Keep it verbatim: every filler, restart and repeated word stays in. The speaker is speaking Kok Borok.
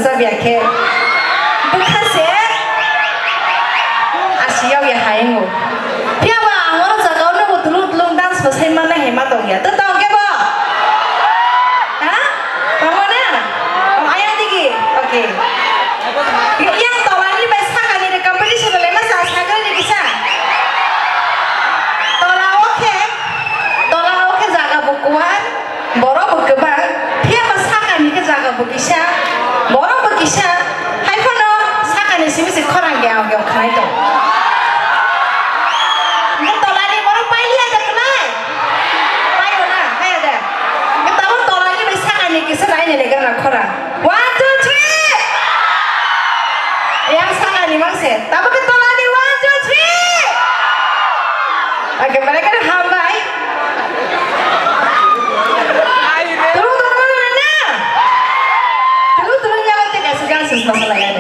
Sabya khe bwkha se asi yag ya hai wngo. Phiya ba ang oro jaga o nogo tulung tulung dance bo sai manna hai ma tong ya. To tong khe bo? Ha? Tongo na? Oh, ayang digi. Okay. Yang tola ni bai saka ni re competition le ma sa sakra ni kisa. Tola o khe, tola o khe jaga bo kuar. Borok bo kwbang, phiya ba sakani khe jaga bo kisa, borok bo kisa, hai phano sakani simi se khorang ge ang ge khanai tong. Hwnkhe tolani borok pailiya da kwnai? Paio na, paio da. Hwnkhe tabuk tolani bai sakani kisa nai nai nai gana khorang. One, two, three! Yang sakani mang se. Tabuk khe tolani one, two, three! Oke, mereka hambai. Tulung tulung mana na? Tulung tulung nyawa te kasih kasih masalah ya.